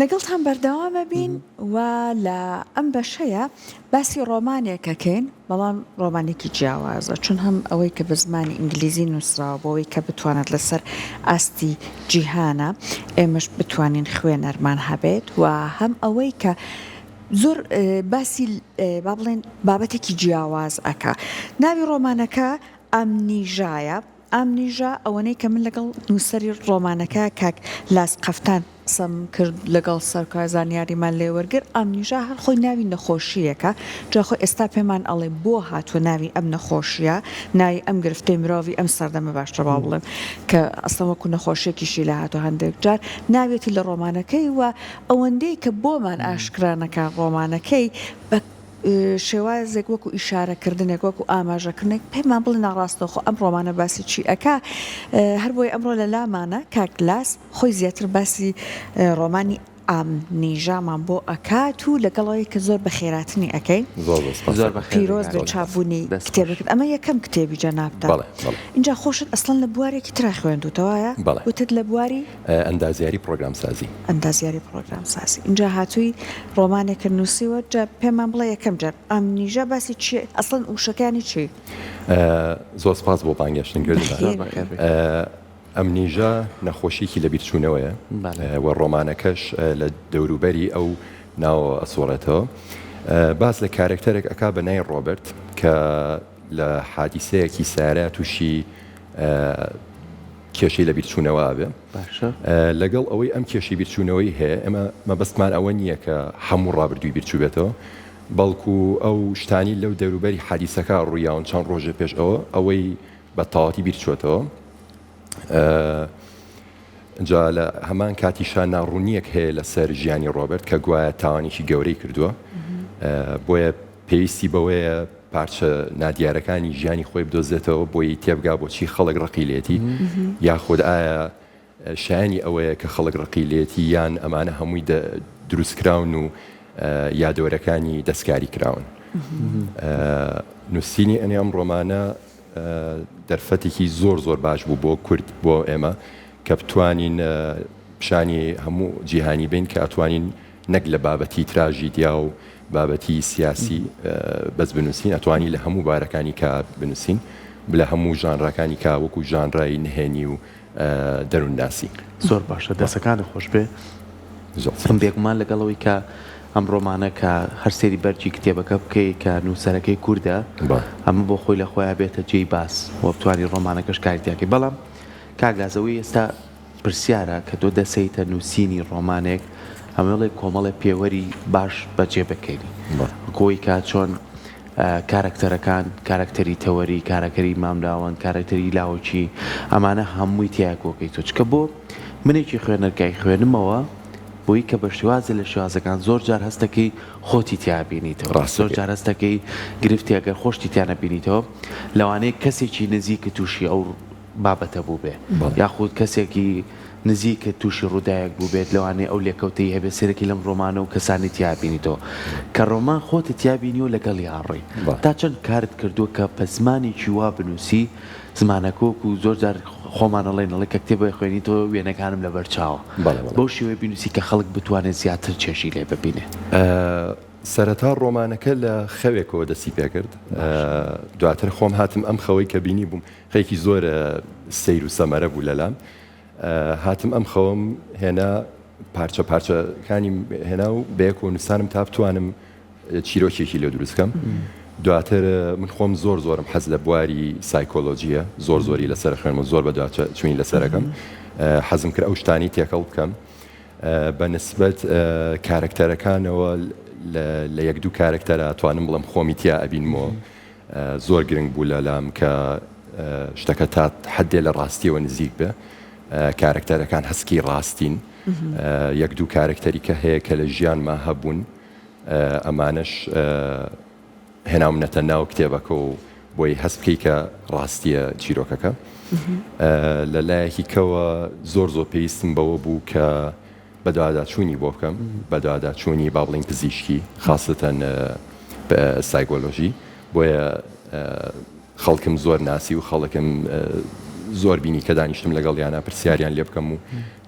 لەگەڵتان بەردەوام ئەبین و لە ئەم بەشەیا باسی ڕۆمانێک ئەکەین بەڵام ڕۆمانێکی جیاوازە چون هەم ئەوەی کە بە زمانی ئینگلیزی نووسراوە بۆ ئەوەی کە بتوانێت لەسەر ئاستی جیهانە ئێمەش بتوانین خوێنەرمان هەبێت و هەم ئەوەی کە زۆر باسی با بڵێن بابەتێکی جیاواز ئەکا ناوی ڕۆمانەکە ئامنیژایە ئامنیژا ئەوەنەی کە من لەگەڵ نووسەری ڕۆمانەکە کاک لاس قەفتان قسەم کرد لەگەڵ سەرکار زانیاریمان لێ وەرگرت، ئامنیژا هەر خۆی ناوی نەخۆشییەکە، جا خۆی ئێستا پێمان ئەڵێ بۆ هاتووە ناوی ئەم نەخۆشییە، ناوی ئەم گرفتەی مرۆڤی ئەم سەردەمە باشترە وا بڵێم کە ئەسڵەن وەکوو نەخۆشییەکیشی لێ هاتووە هەندێک جار ناویەتی لە ڕۆمانەکەی و ئەوەندەی کە بۆمان ئاشکرا نەکا ڕۆمانەکەی بە شێوازێک وەکو ئیشارە کردنێک وەکو ئاماژە کردنێک پێمان بڵێ ناڕاستەوخۆ ئەم ڕۆمانە باسی چی ئەکا هەربۆیە ئەمڕۆ لە لامانە کاک لاس خۆی زیاتر باسی ڕۆمانی ئامنیژامان بۆ ئەکات و لەگەڵەوەی کە زۆر بەخێراتنی ئەکەین زۆر زۆر سپاس زۆر بەخێر پیرۆز بێی بێ کاک لاس. چاپبوونی دەست خۆش. کتێبەکەت ئەمە یەکەم کتێبی جەنابتە بەڵێ بەڵێ. ئینجا خۆشت ئەسڵەن لە بوارێکی ترا خوێندووتە وایە بەڵێ. وتت لە بواری؟ ئەندازیاری پڕۆگرامسازی. ئەندازیاری پڕۆگرامسازی ئینجا هاتووی ڕۆمانێکت نووسیوە جا پێمان بڵێ یەکەم جار ئامنیژا باسی چیە ئەسڵەن وشەکانی چی؟ زۆر سپاس بۆ بانگێشتن کردنتان. زۆر بەخێر بێی. ئەمنیژا نەخۆشیەکی لەبیرچوونەوەیە و ڕۆمانەکەش لە دەوروبەری ئەو ناوەوە ئەسوڕێتەوە. باس لە کارەکتەرێک ئەکا بە نای ڕۆبەرت کە لە حادیسەیەکی سەیارە تووشی کێشەی لەبیرچوونەوە ئەبێ. لەگەڵ ئەوەی ئەم کێشەی بیرچوونەوەی هەیە، ئێمە مەبەستمان ئەوە نییە کە هەموو ڕابردووی بیرچووبێتەوە، بەڵکو ئەو شتانی لەو دەوروبەری حادیسەکە ڕوویاون چەند ڕۆژێ پێش ئەوە، ئەوەی بە تەواوەتی بیرچووەتەوە. جا لە هەمان کاتیشا ناڕوونییەک هەیە لەسەر ژیانی ڕۆبەرت کە گوایە تاوانێکی گەورەی کردووە، بۆیە پێویستی بەوەیە پارچە نادیارەکانی ژیانی خۆی بدۆزێتەوە بۆی تێبگا بۆچی خەڵک ڕقی لێتی یاخود ئایا شایانی ئەوەیە کە خەڵک ڕقی لێتی یان ئەمانە هەمووی دروستکراون و یادەوەرەکانی دەستکاری کراون. نووسینی ئەنی ئەم ڕۆمانە دەرفەتێکی زۆر زۆر باش بوو بۆ کورد بۆ ئێمە کە بتوانین پیشانی هەموو جیهانی بین کە ئەتوانین نەک لە بابەتی تراژیدیا و بابەتی سیاسی بەس بنووسین، ئەتوانی لە هەموو بارەکانی کا بنووسین، لە هەموو ژانراکانی کا وەکو ژانرای نهێنی و دەروونناسی. زۆر باشە دەسەکانت خۆش بێ. زۆر سپاس. بێگومان لەگەڵ ئەوەی کە ئەم ڕۆمانە کە هەر سەیری بەرگی کتێبەکە بکەی کە نووسەرەکەی کوردە ئەمە بۆ خۆی لە خۆیا بێتە جێی باس و بتوانی ڕۆمانەکەش کاری تیاکەی بەڵام کاک لاز ئەوەی ئێستا پرسیارە کە تۆ دەسەیتە نووسینی ڕۆمانێک ئەمەڵێ کۆمەڵێ پێوەری باش بەجێ بکەینی وەکۆی کە چۆن کارەکتەرەکان کارەکتەری تەوەری کارەکەری مامناوەند کارەکتەری لاوەکی ئەمانە هەمووی تیا کۆکەی تۆ چکە بۆ منێکی خوێنەرکای خوێنمەوە بۆی کە بە شێوازێ لە شێوازەکان زۆر جار هەستەکەی خۆتی تیا بینیتەوە زۆر ڕاستەکەی. جار هەستەکەی گرفتی ئەگەر خۆشتی تیا نەبینیتەوە لەوانەیە کەسێکی نزیکت تووشی ئەو بابەتە بووبێ بەڵێ. یاخود کەسێکی نزیکت تووشی ڕووداوێک بووبێت لەوانەیە ئەو لێکەوتەی هەبێت سەیرەکی لەم ڕۆمانە و کەسانی تیا بینیتەوە کە ڕۆمان خۆتت تیا بینیوە لەگەڵیا ڕۆی بەڵێ. تا چەند کارت کردووە کە بە زمانێکی وا بنووسی زمانەکە وەکو زۆر جار خۆمان ئەڵێین ئەڵێ کە کتێب ئەخوێنیتەوە وێنەکانم لەبەر چاوە بەڵێ بەڵێ. بەو شێوەیە بینووسی کە خەڵک بتوانێت زیاتر چێژی لێ ببینێ. سەرەتا ڕۆمانەکە لە خەوێکەوە دەستی پێکرد دواتر خۆم هاتم ئەم خەوەی کە بینی بووم خەیکی زۆر سەیر و سەمەرە بوو لەلام هاتم ئەم خەوەم هێنا پارچە پارچەکانی هێنا و بەیەکەوە نووسانم تا بتوانم چیرۆکێکی لێ دروست کەم دواتر من خۆم زۆر زۆرم حەز لە بواری سایکۆلۆژیە زۆر زۆری لەسەر خوێنم و زۆر بە چوین لەسەرەکەم حەزم کرد ئەو شتانی تێکەڵ بکەم بە نسبەت کارەکتەرەکانەوە لە یەک دوو کارەکتەرە توانم بڵم خۆمی تیا ئەبینمەوە زۆر گرنگ بوو لەلام کە شتەکە تا حدێ لە ڕاستیەوە نزیک بێ کارەکتەرەکان هەسکی ڕاستین یەک دوو کارەکتەری کە هەیە کە لە ژیانما هەبوون ئەمانەش هێناومنەتە ناو کتێبەکە و بۆی هەست بکەی کە ڕاستیە چیرۆکەکە لە لایەکی کەوە زۆر زۆر پێویستم بەوە بوو کە بەدواداچوونی بۆ بکەم بەدواداچوونی با بڵین پزیشکی خاستەن سایکۆلۆژی بۆیە خەڵکم زۆر ناسی و خەڵکم زۆر بینی کە دانیشتم لەگەڵیانە پرسیاریان لێ بکەم و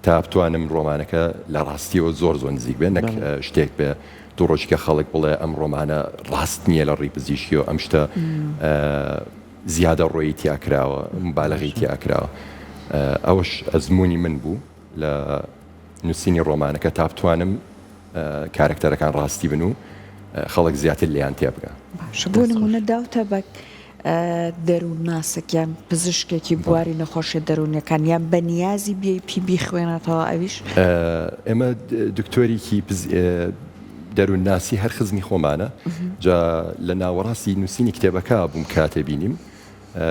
تا بتوانم ڕۆمانەکە لە ڕاستیەوە زۆر زۆر نزیک بێ نەک شتێک بێ دوو ڕۆژیکە خەڵک بڵێ ئەم ڕۆمانە ڕاست نییە لە ڕووی پزیشکیەوە ئەم شتە زیادە ڕۆیی تیا کراوە مبالغەی تیا کراوە ئەوەش ئەزموونی من بوو لە نووسینی ڕۆمانەکە تا بتوانم کارەکتەرەکان ڕاستی بن و خەڵک زیاتر لێیان تێبگا. باشە بۆ نموونە داوتە بە دەروونناسێک یان پزیشکێکی بواری نەخۆشیە دەروونیەکان یان بە نیازی بێی پی بیخوێنێتەوە ئەویش؟ ئێمە دکتۆرێکی دەروونناسی هەر خزمی خۆمانە جا لە ناوەڕاستی نووسینی کتێبەکە بووم کاتێ بینیم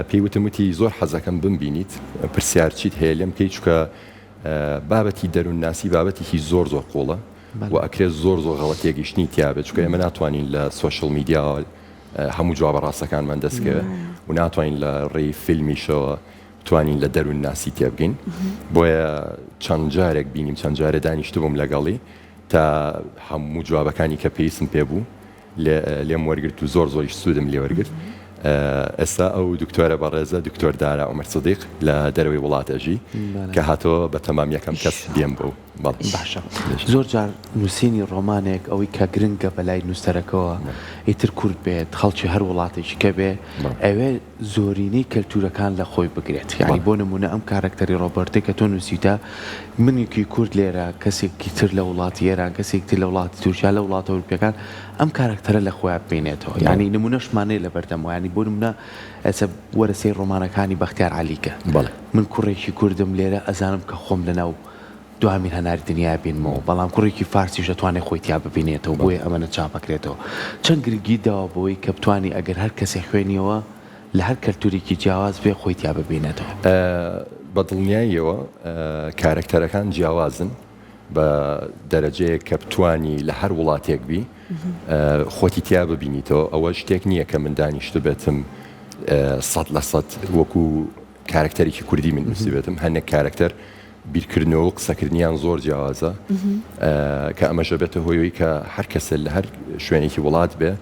پێی وتم وتی زۆر حەزەکەم بمبینیت پرسیار چیت هەیە لێم بکەی چونکە بابەتی دەروونناسی بابەتێکی زۆر زۆر قوڵە و ئەکرێت زۆر زۆر غەڵەت تێگەیشتنی تیابێت چونکە ئێمە ناتوانین لە سۆشیال میدیاوە هەموو جوابە ڕاستەکانمان دەستکەوێت و ناتوانین لە ڕێی فیلمیشەوە بتوانین لە دەروونناسی تێبگەین بۆیە چەند جارێک بینیم چەند جارێ دانیشتبووم لەگەڵی تا هەموو جوابەکانی کە پێویستم پێ بوو لێم وەرگرت و زۆر زۆریش سوودم لێ وەرگرت. ئێستا ئەو دکتۆرە بەڕێزە دکتۆر دارا عومەر سدیق لە دەرەوەی وڵات ئەژی کە هاتەوە بە تەمام یەکەم کەس دێم بۆ بەڵێ. باشە زۆر جار نووسینی ڕۆمانێک ئەوەی کە گرنگە بە لای نووسەرەکەوە ئیتر کورد بێت خەڵکی هەر وڵاتێکی کە بێ ئەوێ زۆرینەی کەلتورەکان لە خۆی بگرێت یانی بۆ نمونە ئەم کارەکتەری ڕۆبەرتەی کە تۆ نوسیوتە منێکی کورد لێرە کەسێکی تر لە وڵاتی ئێران کەسێکی تر لە وڵاتی تورکیا لە وڵاتە ئەوروپیەکان ئەم کارەکتەرە لە خۆیان ببینێتەوە یانی نمونەشمان هەیە لە بەردەمەوە یانی بۆ نمونە ئێستا وەرە سەیر ڕۆمانەکانی بەختیار عەلی کە من کوڕێکی کوردم لێرە ئەزانم کە خۆم لەناو دوامین هەناری دنیا بینمەوە بەڵام کوڕێکی فارسیش ئەتوانێ خۆی تیا ببینێتەوە بۆیە ئەمەنە چاپ ئەکرێتەوە چەند گرنگیت داوە بەوەی کە بتوانی ئەگەر هەر کەسێ خوێنیەوە لە هەر کەلتورێکی جیاواز بێ خۆی تیا ببینێتەوە؟ بە دڵنیاییەوە کارەکتەرەکان جیاوازن بە دەرەجەیەک کە بتوانی لە هەر وڵاتێک بی خۆتی تیا ببینیتەوە ئەوە شتێک نییە کە من دانیشتبێتم 100% وەکو کارەکتەرێکی کوردی من نووسیبێتم، هەندێک کارەکتەر بیرکردنەوە و قسەکردنیان زۆر جیاوازە کە ئەمەش ئەبێتە هۆی ئەوەی کە هەر کەسێ لە هەر شوێنێکی وڵات بێ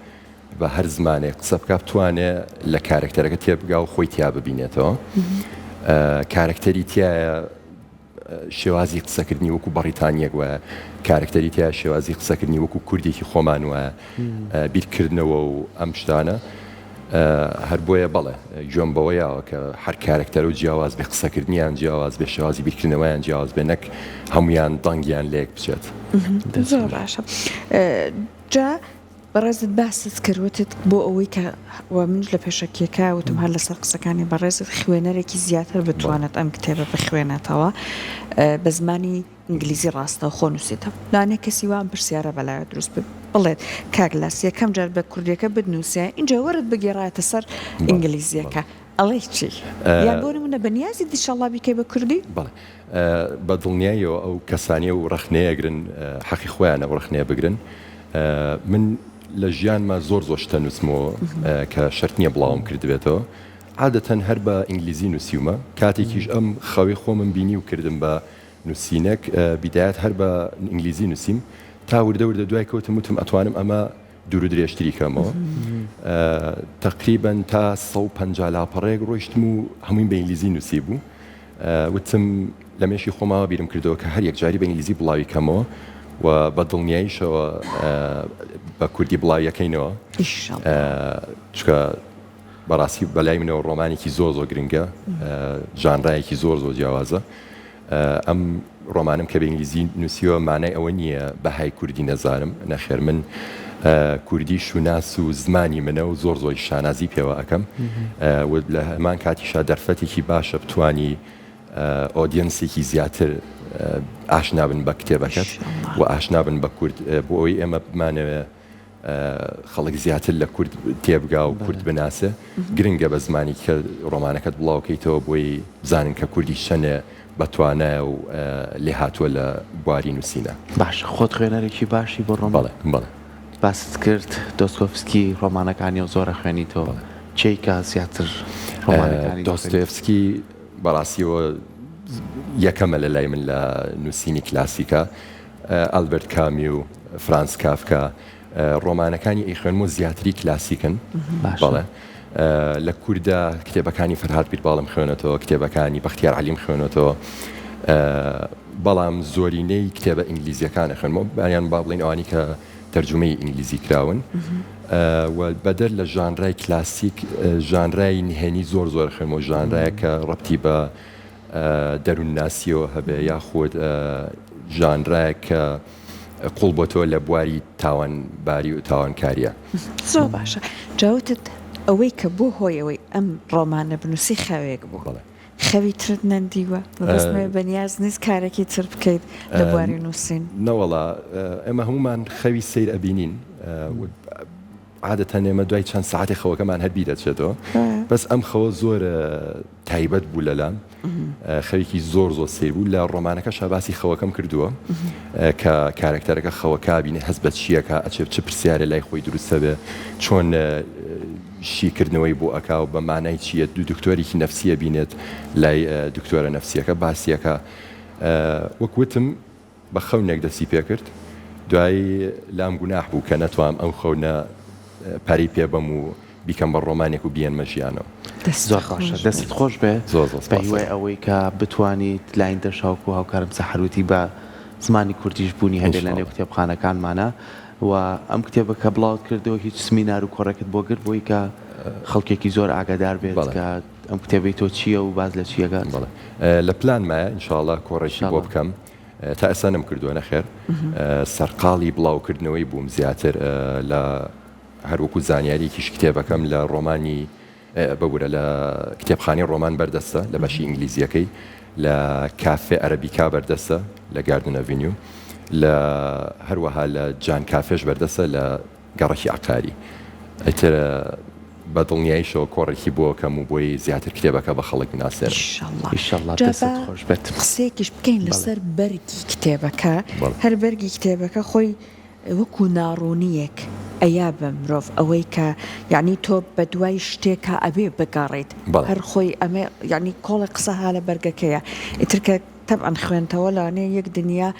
بە هەر زمانێک قسە بکا بتوانێ لە کارەکتەرەکە تێبگا و خۆی تیا ببینێتەوە. کارەکتەری تایە شێوازی قسەکردنی وەکو بەڕیتانییەک وایە، کارەکتەری تیایە شێوازی قسەکردنی وەکو کوردێکی خۆمان وایە، بیرکردنەوە و ئەم شتانە. هەر بۆیە بەڵێ گوێم بەوە یاوە کە هەر کارەکتەرە و جیاواز بێ قسەکردنیان جیاواز بێ شێوازی بیرکردنەوەیان جیاواز بێ نەک هەمویان دەنگیان لەیەک بچێت. زۆر باشە جا بەڕێزت باست کرد وتت بۆ ئەوەی کە و منیش لە پێشەکیەکە وتم هەر لەسەر قسەکانی بەڕێزت خوێنەرێکی زیاتر بتوانێت ئەم کتێبە بخوێنێتەوە بە زمانی ئینگلیزی ڕاستەوخۆ نووسیتە لانێ کەسی وا ئەم پرسیارە بەلایە دروست بێت بڵێت کاک لاس یەکەم جار بە کوردیەکە بتنووسێ ئینجا وەرت بگێڕایەتە سەر ئینگلیزیەکە ئەڵێی چی یان بۆ نمونە بە نیازی دیشەڵا بیکەی بە کوردی؟ بەڵێ بە دڵنیاییەوە ئەو کەسانەی و ڕەخنەیە ئەگرن حەقی خۆیانە ئەو ڕەخنەیە بگرن من لە ژیانما زۆر زۆر شتە نووسمەوە کە شەرت نییە بڵاوم کردبێتەوە عادەتەن هەر بە ئینگلیزی نووسیومە کاتێکیش ئەم خەوی خۆمم بینی و کردم بە نووسینێک بیدایەت هەر بە ئینگلیزی نووسیم تا وردە وردە دوای کەوتم وتم ئەتوانم ئەمە دوور و درێژتری کەمەوە تەقریبەن تا 150 لاپەڕەیەک ڕۆیشتم و هەموویم بە ئینگلیزی نووسی بوو وتم لە مێشی خۆماوە بیرم کردەوە کە هەر یەکجاری بە ئینگلیزی بڵاوی کەمەوە و بە دڵنیاییشەوە بە کوردی بڵاویەکەینەوە چکە بەڕاستی بەلای منەوە ڕۆمانێکی زۆر زۆر گرنگە ژانرایەکی زۆر زۆر جیاوازە ئەم ڕۆمانەم کە بە ئینگلیزی نووسیوە مانای ئەوە نییە بەهای کوردی نەزانم، نەخێر من کوردی شوناس و زمانی منە و زۆر زۆریش شانازی پێوە ئەکەم و لە هەمان کاتیشا دەرفەتێکی باشە بتانی audience ێکی زیاتر ئاشنا بن بە کتێبەکەت و ئاشنا بن بە کورد بۆ ئەوەی ئێمە بمانەوێ خەڵک زیاتر لە کورد تێبگا و کورد بناسێ گرنگە بە زمانی کە ڕۆمانەکەت بڵاوکەیتەوە بۆی بزانن کە کوردی چەنێ بەتوانایە و لێهاتووە لە بواری نووسینە. باشە خۆت خوێنەرێکی باشی بۆ ڕۆمان؟ بەڵێ بەڵێ. باست کرد دۆستۆیفسکی ڕۆمانەکانیەوە زۆر ئەخوێنیتەوە کێی کە زیاتر ڕۆمانەکانی دەخوێنیتەوە؟ دۆستۆیفسکی بەڕاستیەوە یەکەمە لە لای من لە نووسینی کلاسیکە. ئالبێرت کامیو، فرانز کافکا، ڕۆمانەکانی ئەیخوێنمەوە زیاتری کلاسیکن. بەڵێ. لە کووردا کتێبەکانی فەرهاد پیرباڵم خوێنێتەوە، کتێبەکانی بەختیار عەلیم خوێنێتەوە، بەڵام زۆرینەی کتێبە ئینگلیزیەکان ئەخوێنمەوە، یان با بڵێین ئەوانەی کە تەرجومەی ئینگلیزی کراون و بەدەر لە ژانرای کلاسیک ژانرای نهێنی زۆر زۆر خوێنمەوە، ژانرایەک کە ڕەبتی بە دەروونناسیەوە هەبێ یاخود ژانرایەک کە قوڵ بۆتەوە لە بواری تاوانباری و تاوانکاریە. زۆر باشە جا وتت ئەوەی کە بۆ هۆی ئەوەی ئەم ڕۆمانە بنووسی خەوێک بوو. بەڵێ. خەوی ترت نەندیوە؟ مەبەستم ئەوەیە بەنیاز نیت کارێکی تر بکەیت لە بواری نووسین؟ نەوەڵا ئێمە هەموومان خەوی سەیر ئەبینین و عادەتەن ئێمە دوای چەند سەعاتێک خەوەکەمان هەر بیر ئەچێتەوە بەس ئەم خەوە زۆر تایبەت بوو لەلام خەوێکی زۆر زۆر سەیر بوو لە ڕۆمانەکەشا باسی خەوەکەم کردووە کە کارەکتەرەکە خەوەکە بینێ هەست بە چییەکە ئەچێ چ پرسیارێ لای خۆی دروستە بێ چۆن شیکردنەوەی بۆ ئەکا و بە مانای چییە دوو دکتۆرێکی نەفسیە بینێت لای دکتۆرە نەفسیەکە باسیەکە وەک وتم بە خەونێک دەستی پێکرد دوایی لام گوناح بوو کە نەتوام ئەو خەونە پەرەی پێ بەم و بیکەم بە ڕۆمانێک و بیێنمە ژیانەوە. دەستت زۆر باشە خۆش دەستت بێت. خۆش بێ زۆر زۆر بە سپاس. هیوای ئەوەی کە بتوانیت لایندەش هاوکو هاوکارم سەحەر وتی بە زمانی کوردیش بوونی هەبێ لە نێو ئینشاڵڵا. کتێبخانەکانمانا و ئەم کتێبە کە بڵاوت کردەوە هیچ سمینار و کۆڕێکت بۆ گرت بۆی کە خەڵکێکی زۆر ئاگادار بێت بەڵێ. کە ئەم کتێبەی تۆ چییە و باس لە چییەکات؟ بەڵێ لە پلانمایە ئینشاڵڵا کۆڕێکی بۆ ئینشاڵڵا. بکەم. تا ئێستا نەمکردووە نەخێر سەرقاڵی بڵاوکردنەوەی بووم زیاتر لە هەروەکو زانیاریەکیش کتێبەکەم لە ڕۆمانی ببورە لە کتێبخانەی ڕۆمان بەردەستە لە بەشی ئینگلیزیەکەی لە کافێ ئەرەبیکا بەردەستە لە گاردن ئەڤینیو لە هەروەها لە جان کافێش بەردەستە لە گەڕەکی عەقاری. ئیتر بە دڵنیاییشەوە کۆڕێکی بۆ ئەکەم و بۆی زیاتر کتێبەکە بە خەڵک بناسێنم. ئیشەڵڵا. ئیشەڵڵا جا دەستت با خۆش بێت. قسەیەکیش بکەین بەڵێ. لەسەر بەرگی کتێبەکە. بەڵێ. هەر بەرگی کتێبەکە خۆی وەکوو ناڕوونییەک ئەیا بە مرۆڤ ئەوەی کە یەعنی تۆ بە دوای شتێکا ئەبێ بگەڕێیت. بەڵێ. هەر خۆی ئەمە یەعنی کۆڵێک قسە ها لە بەرگەکەیا. ئیتر کە تەبعەن خوێندتەوە لەوانەیە یەک دنیا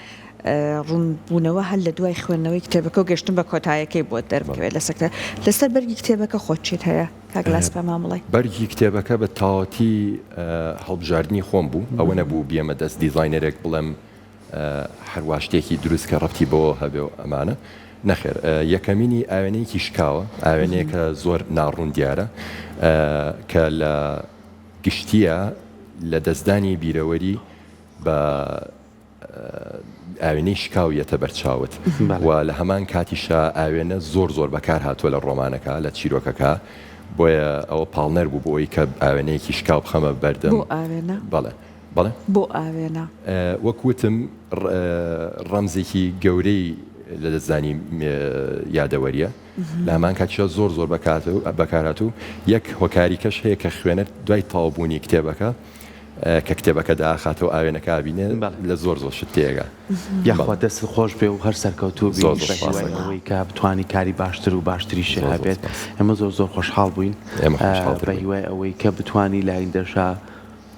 ڕوونبوونەوە هەر لە دوای خوێندنەوەی کتێبەکە و گەشتن بە کۆتایەکەی بۆت دەربکەوێت لەسەر لەسەر بەرگی کتێبەکە خۆت چیت هەیە کاک لاس پێمان بڵێ؟ بەرگی کتێبەکە بە تەواوەتی هەڵبژاردنی خۆم بوو، ئەوە نەبوو بیەمە دەست دیزاینەرێک بڵێم هەروا شتێکی دروست کە ڕەبتی بەوە هەبێ و ئەمانە، نەخێر یەکەمینی ئاوێنەیەکی شکاوە، ئاوێنەیەکە زۆر ناڕوون دیارە کە لە گشتییە لە دەستدانی بیرەوەری بە ئاوێنەی شکاو یەتە بەر چاوت و لە هەمان کاتیشا ئاوێنە زۆر زۆر بەکار هاتووە لە ڕۆمانەکە لە چیرۆکەکە بۆیە ئەوە پاڵنەر بوو بۆی کە ئاوێنەیەکی شکاو بخەمە بەردەم بۆ ئاوێنە؟ بەڵێ بەڵێ بۆ ئاوێنە؟ وەک وتم ڕەمزێکی گەورەی لە دەستدانی یادەوەریە لە هەمان کاتیشا زۆر زۆر بەکارهاتوو یەک هۆکاری کەش هەیە کە خوێنەر دوای تەواوبوونی کتێبەکە کە کتێبەکە داخاتەوە ئاوێنەکە ئەبینێ لە زۆر زۆر شت تێگا. یاخوا دەستت خۆش بێ و هەر سەرکەوتوو بی زۆر زۆر بە سپاس هیوای ئەکەم. ئەوەی کە بتوانی کاری باشتر و باشتریشی زۆر زۆر هەبێت سپاس. ئێمە زۆر زۆر خۆشحاڵ بووین ئێمە خۆشحاڵتر بە بووین. هیوای ئەوەی کە بتوانی لە ئایندەشا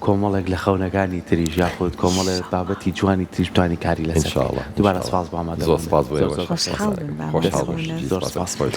کۆمەڵێک لە خەونەکانی تریش یاخود کۆمەڵێ بابەتی جوانی تریش بتوانی کاری ان لەسەر شاء بکەی اللە ان دووبارە شاء اللە سپاس بۆ زۆر ئامادەبوونت سپاس بۆ زۆر ئێوەش زۆر خۆشحاڵ سپاس بووین ئەکەم بە خۆشحاڵ ئامادەبوونت. بووین زۆر سپاس سپاس. خۆش.